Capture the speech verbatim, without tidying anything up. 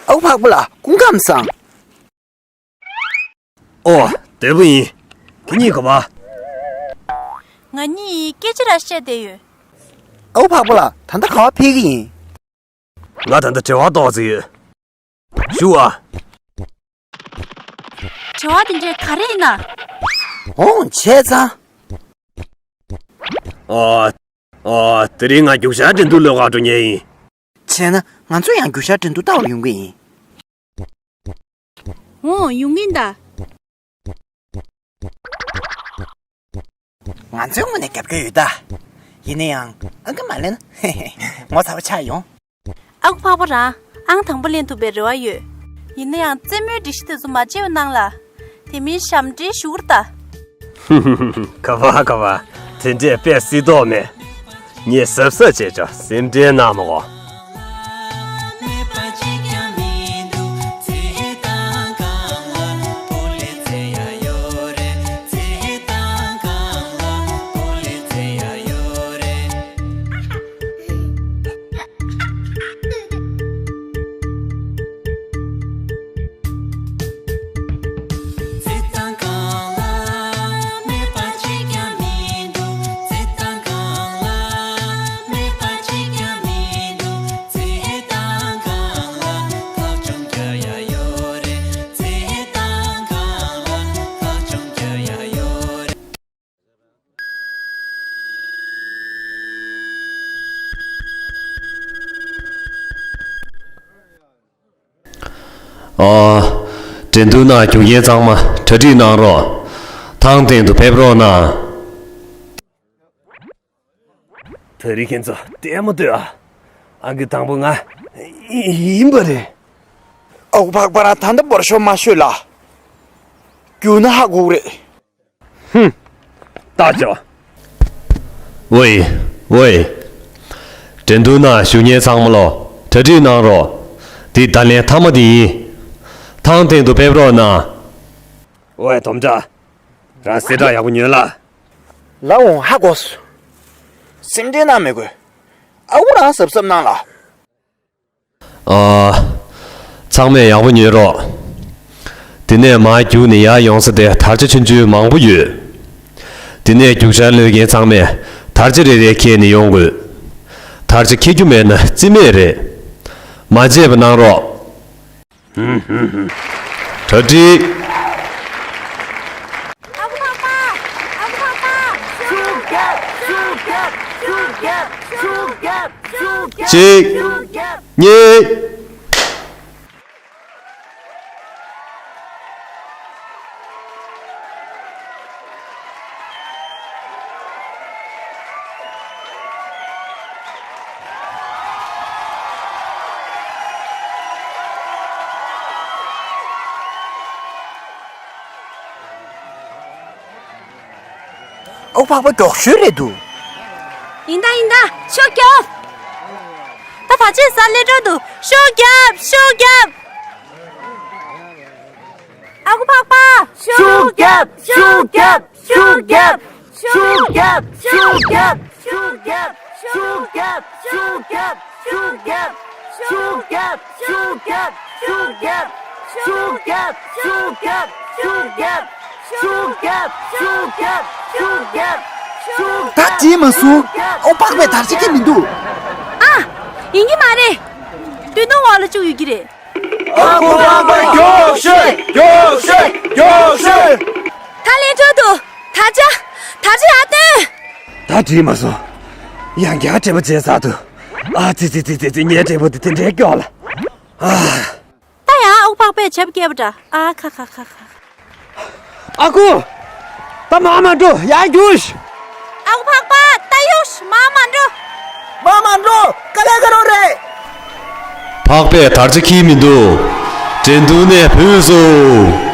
ཨ་ཁུ་འཕགས་པ་ལགས། སྐུ་ཁམས་བཟང་། ཨོ། བདེ་པོ་ཡིན། ཁྱེད་གཉིས་ག་པར། ང་གཉིས་སྐད་ཆ་ར་བཤད་བསྡད་ཡོད། ཨ་ཁུ་འཕགས་པ་ལགས། ད་ལྟ་ག་པར་ཕེབས་ཀྱི་ཡིན། ང་ད་ལྟ་འབྲེལ་བ་གཏོང་རྩིས་ཡོད། ཞུ་ཨ། བྱ་བ་དེ་འདྲའི་ག་རེ་ཡིན་ན། འོང་བྱས་ཙང་། ཨ། ཨ། དེ་རིང་ང་རྒྱུག་ཤར་འགྲན་བསྡུར་ལ་འགྲོ་མཁན་ཡིན། བྱས་ན་ང་ཚོ་ཡང་རྒྱུག་ཤར་འགྲན་བསྡུར་ལྟ་བར་ཡོང་གི་ཡིན། འོང་ཡོང་གིན་ད། ང་ཚོའི་ངོས་ནས་རྒྱབ་སྐྱོར་ཡོད་ད། ཡིན་ན་ཡང་ཨང་ཀི་མ་ལེན་ན་ངོ་ཚ་པོ་ཆགས་ཡོང་། ཨ་ཁུ་འཕགས་པ་རང་ཨང་དང་པོ་ལེན་ཐུབ་པའི་རེ་བ་ཡོད། ཡིན་ན་ཡང་རྩེད་མོའི་སྒྲིག་གཞི་དེ་ཚོ་མ་བརྗེད་པ་གནང་ལ། དེ་མིན་ཞབས་འདྲེན་ཞུ་གི་རེད་ད། ཧུམ་ཧུམ་ཧུམ། ག་པར་ག་པར། དེ་འདྲས་དཔེ་སྲིད་དོགས་མེད། ངས་གཟབ་གཟབ་བྱས་ཆོག་སེམས་ཁྲལ་གནང་མ་དགོས། ཨ། འགྲན་བསྡུར་ནང་རྒྱུག་མཁན་ཚང་མ་གྲ་སྒྲིག་གནང་རོགས། ཐང་སྟེང་དུ་ཕེབས་རོགས་གནང་། ད་རེས་ཁྱེད་ཚོ་ལྟད་མོ་ལྟོས་ཨ། ཨང་ཀི་དང་པོ་ང་ཡིན་པ་རེད། ཨ་ཁུ་འཕགས་པ་རང་ད་ལྟ་འབོར་ཤོག་མ་ཤོད་ལ། རྒྱུགས་ན་ཧ་གོ་གི་རེད། ཧུམ། ལྟ་ཅོ། ཝེ། ཝེ། འགྲན་བསྡུར་ནང་ཞུགས་མཁན་ཚང་མ་ལོ། གྲ་སྒྲིག་གནང་རོགས། འདི་བརྡ་ལན་མཐའ་མ་དེ་ཡིན། ཐང་སྟེང་དུ་ཕེབས་རོགས་གནང་། ཝེ་དོམ་ཁྲ། རང་གསལ་བསྒྲགས་ཡག་པོ་ཉོན་ལ། ལ་འོང་ཧ་གོ་སོང་། སེམས་ཁྲལ་གནང་མི་དགོས། ཨ་ཁུ་རང་གཟབ་གཟབ་གནང་ལ། ཨ། ཚང་མས་ཡག་པོ་ཉོན་རོགས། དེ་ནས་མར་རྒྱུགས་ནས་ཡར་ཡོང་ས་དེ་དར་ཆ་ཆུང་ཆུང་མང་པོ་ཡོད། དེ་ནས་རྒྱུག་ཤར་གློད་མཁན་ཚང་མས་དར་ཆ་རེ་རེ་འཁྱེར་ནས་ཡོང་དགོས། དར་ཆ་འཁྱེར་རྒྱུ་མེད་ན་རྩིས་མེད་རེད། མ་བརྗེད་པ་གནང་རོགས། གྲ་སྒྲིག་ཨ་ཁུ་འཕགས་པ། ཨ་ཁུ་འཕགས་པ། ཤུགས་རྒྱབ། ཤུགས་རྒྱབ། ཤུགས་རྒྱབ། ཤུགས་རྒྱབ། ཤུགས་རྒྱབ། གཅིག་ཤུགས་རྒྱབ། གཉིས། ཨོ་འཕགས་པ་མགྱོགས་ཤོས་རེད་འདུག་ཡིན་ད་ཡིན་ད། ཤུགས་རྒྱོབ། ད་ད་ཅི་ས་སླེབས་འགྲོ་འདུག་ཤུགས་རྒྱོབ། ཤུགས་རྒྱོབ། ཨ་ཁུ་འཕགས་པ། ཤུགས་རྒྱོབ། ཤུགས་རྒྱོབ། ཤུགས་རྒྱོབ། ཤུགས་རྒྱོབ། ཤུགས་རྒྱོབ། ཤུགས་རྒྱོབ། ཤུགས་རྒྱོབ། ཤུགས་རྒྱོབ། ཤུགས་རྒྱོབ། ཤུགས་རྒྱོབ། ཤུགས་རྒྱོབ། ཤུགས་རྒྱོབ། ཤུགས་རྒྱོབ། ཤུགས་རྒྱོབ། ཤུགས་རྒྱོབ། ཤུགས་རྒྱོབ། ཤུགས་རྒྱོབ། ཤུགས་རྒྱོབ། ཤུགས་རྒྱོབ། ད་བྲིས་མ་སོང་། ཨོ་འཕགས་པས་དར་ཆ་ཁྱེར་མི་འདུག་ཨ། ཡིན་གྱི་མ་རེད། སྟོད་ཐུང་འོག་ལ་བཅུག་ཡོད་ཀྱི་རེད། ཨ་ཁུ་འཕགས་པ་མགྱོགས་ཤོས། མགྱོགས་ཤོས། མགྱོགས་ཤོས། ད་ལན་འགྲོ་འདུག་དར་ཆ། དར་ཆ་ཡར་བཏོན། ད་བྲིས་མ་སོང་། ཡང་བསྐྱར་འགྲེལ་པ་བྱས་ཚར་འདུག་ཨ་ཙི་ཙི་ཙི་ཙི་ཙི། ངའི་འགྲེལ་པ་འདི་དེ་འདྲའི་སྐྱོ་ལ། ཨ། ད་ཡང་ཨ་ཁུ་འཕགས་པས་བྱབ་བཀལ་བ་འདྲ། ཨ་ཁ་ཁ་ཁ་ཁ། ཨ་ཁུ། ད་མར་མ་འགྲོ། ཡར་རྒྱུགས། ཨ་ཁུ་འཕགས་པ། ད་གཡུགས། མར་མ་འགྲོ། མར་མ་འགྲོ། དཀའ་ལས་ཁག་པོ་རེད། འཕགས་པས་དར་ཆ་འཁྱེར་མི་འདུག་འགྲན་བསྡུར་ནས་བུད་སོང་།